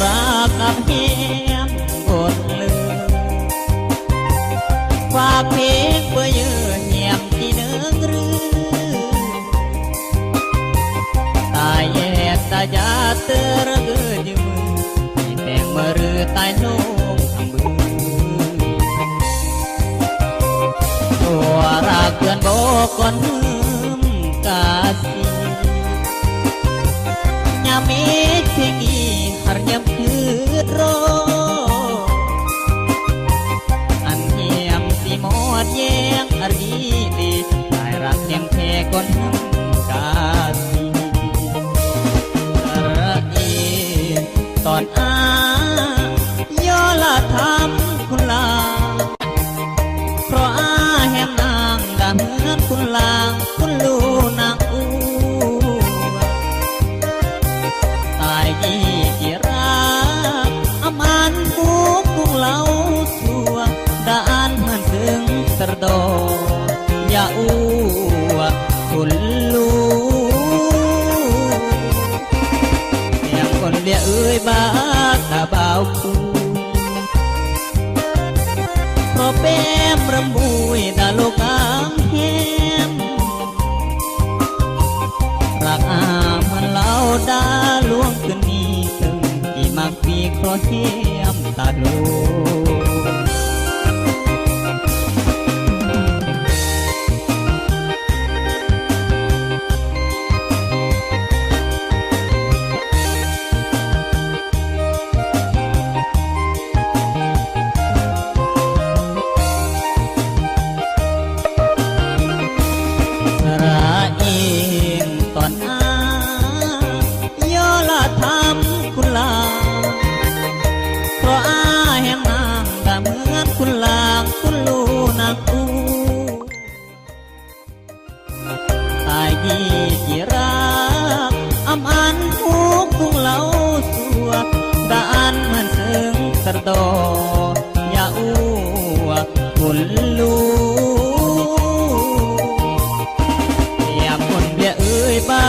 ລັກກັບແຮມບົດເລີຍ ຝາກເພງເປີເຢີແຮມທີ່ເນີງລື ຕາຍແຍກຕາຢາເຕີຣະເກີດຢູ່ມື ໃຫ້ແຕງມະລືຕາຍໂນງອຳບື ຕົວລັກເພື່ອນບໍ່ກ່ອນຫຶມກາ ຍາມເມກເພງອີຮັກຍາມຄືດໂລ ອັນຮຽມຊິໝົດແຍງອະລີເດ ຕາຍລັກແຮມແທ້ກ່ອນຫຶມກາ ລະເອ ຕອນອາ ຍອລະທຳຄຸນລາ ເພາະອາແຮມນາງດາເຮືອນຄຸນລາງ ຄຸນລູນາງອູ ຕາຍດີທີ່ຮັກ ອຳອັນປຸກປຸງເລົ່າຊົ່ວ ດາອັນເຮືອນເຊິ່ງຕະໂດ ຢ່າອູ ຄຸນລູ ແຮມຄົນເລຍເອີຍ ບາດຕາບ່າວຄູ ເພາະແປມຣຳບຸຍດາໂລກາງແຮມ ລັກອາມັນເລົ່າດາຫຼວງຄືນນີ້ ເຖິງທີ່ມັກປີເຄາະແຮມຕາໂລ ລະເອງຕອນອາ ຍອລະທຳຄຸນລາ ເພາະອາແຮມນາງດາເມືອນຄຸນລາງ ຄຸນລູນາງອູ ຕາຍດີທີ່ຮັກ ອຳອັນປຸກປຸງເລົ່າຊົ່ວ ດາອັນເຮືອນເຊິ່ງຕະໂດ ຢ່າອູ ຄຸນລູ ແຮມຄົນເລຍເອີຍ ບາ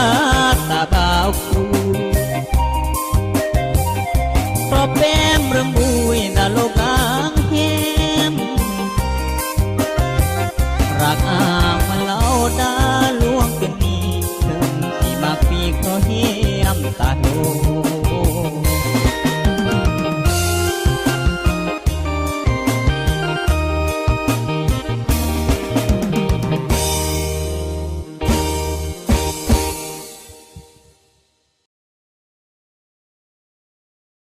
ດຕາບ່າວຄູ ເພາະແປມຣຳບຸຍດາໂລກາງແຮມ ລັກອາມາເລົ່າດາຫຼວງຄືນນີ້ ເຖິງທີ່ມັກປີເຄາະແຮມຕາໂລ